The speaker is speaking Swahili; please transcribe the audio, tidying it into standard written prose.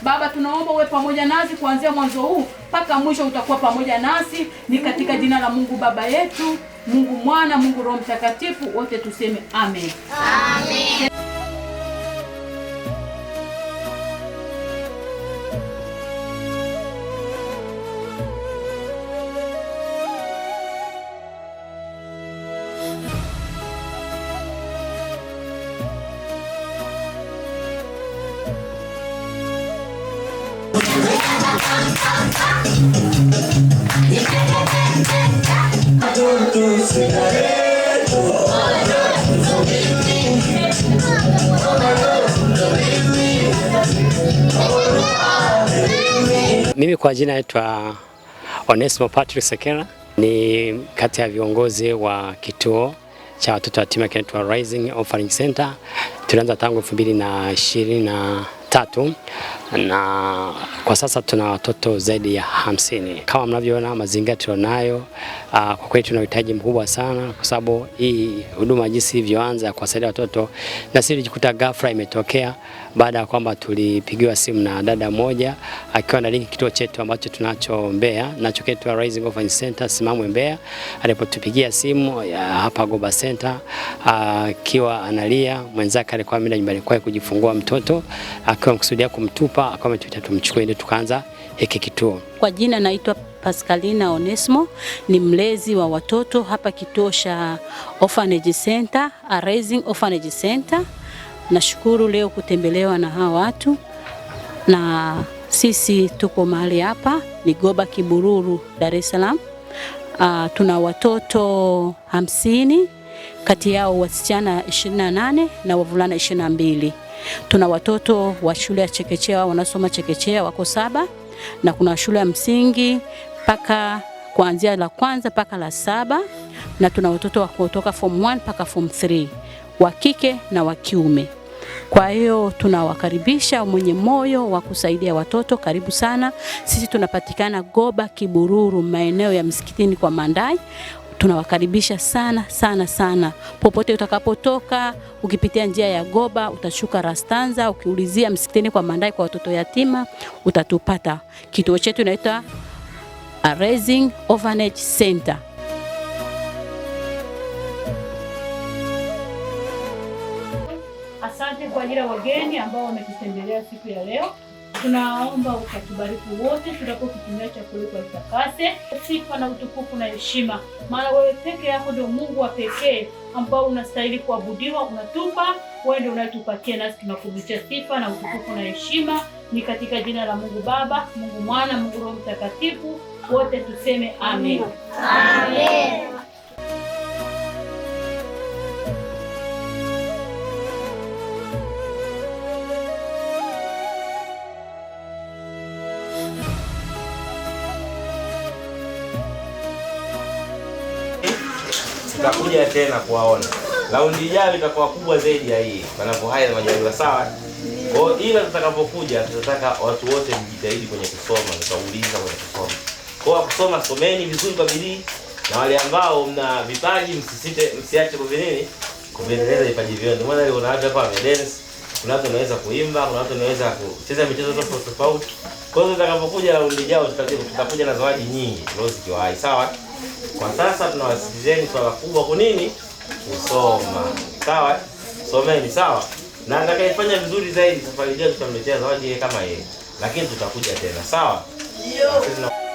Baba, tunaomba uwe pamoja nasi kuanzia mwanzo huu mpaka mwisho, utakuwa pamoja nasi. Ni katika jina la Mungu Baba yetu, Mungu Mwana, Mungu Roho Mtakatifu, wote tuseme amen. Amen. Mimi kwa jina naitwa Onesmo Patrick Sekela, ni kati ya viongozi wa kituo cha watoto yatima kinaitwa Rising Orphanage Center. Tulianza tangu 2023 na kwa sasa tuna watoto zaidi ya 50. Kama mnavyoona mazingira tulionayo, kwa kweli tuna uhitaji mkubwa sana, kwa sababu hii huduma jinsi ilivyoanza kuwasaidia watoto na sisi tulijikuta ghafla imetokea baada ya kwamba tulipigiwa simu na dada moja akiwa analink kituo chetu ambacho tunacho Mbeya, nacho kinaitwa Rising Orphanage Center Simamwe Mbeya. Alipotupigia simu ya hapa Goba Center akiwa analia, mwenzake alikuwa ameenda nyumbani kwake kujifungua mtoto, akiwa mkusudia kumtupa, akawa ametuita tumchukue, ndio tukaanza hiki kituo. Kwa jina naitwa Pascalina Onesmo, ni mlezi wa watoto hapa kituo cha Orphanage Center, Rising Orphanage Center. Nashukuru leo kutembelewa na hawa watu, na sisi tuko mahali hapa ni Goba Kibururu, Dar es Salaam. Tuna watoto 50, kati yao wasichana 28 na wavulana 22. Tuna watoto wa shule ya chekechea wanasoma chekechea wako 7, na kuna shule ya msingi mpaka kuanzia la kwanza mpaka la 7, na tuna watoto wa kutoka form 1 mpaka form 3, wa kike na wa kiume. Kwa hiyo tunawakaribisha mwenye moyo wa kusaidia watoto, karibu sana. Sisi tunapatikana Goba Kibururu, maeneo ya msikitini kwa Mandai. Tunawakaribisha sana sana sana. Popote utakapotoka, ukipitia njia ya Goba utashuka Rastanza, ukiulizia msikitini kwa Mandai kwa watoto yatima utatupata. Kituo chetu inaitwa Rising Orphanage Center. Asante kwa ajili ya wageni ambao wametutembelea siku ya leo. Tunaomba ukatubariki wote tunapokitumia chakula kwa itakase sifa na utukufu na heshima, maana wewe peke yako ndio Mungu wa pekee ambao unastahili kuabudiwa. Unatupa wewe, ndio unayetupatia, nasi tunakurudishia sifa na utukufu na heshima. Ni katika jina la Mungu Baba, Mungu Mwana, Mungu Roho Mtakatifu, wote tuseme amen. Amen. Tutakuja tena kuwaona. Raundi ijayo itakuwa kubwa zaidi ya hii, panapo haya na majaliwa, sawa? Kwa hiyo ila tutakapokuja tutataka watu wote mjitahidi kwenye kusoma, tutauliza kwenye kusoma. Kwa hiyo kusoma, someni vizuri kwa bidii, na wale ambao mna vipaji msisite, msiache kuviendeleza vipaji vyenu. Maana kuna watu hapa wamedance, kuna watu wanaweza kuimba, kuna watu wanaweza kucheza michezo tofauti tofauti. Kwa hiyo tutakapokuja raundi ijayo tutakuja na zawadi nyingi, roho zikiwa hai, sawa? Kwa sasa tunawasikizeni swala kubwa kwa nini? Kusoma. Sawa? Someni, sawa? Na atakayefanya vizuri zaidi safari ijayo tutamletea zawadi yeye kama yeye. Lakini tutakuja tena, sawa? Ndio.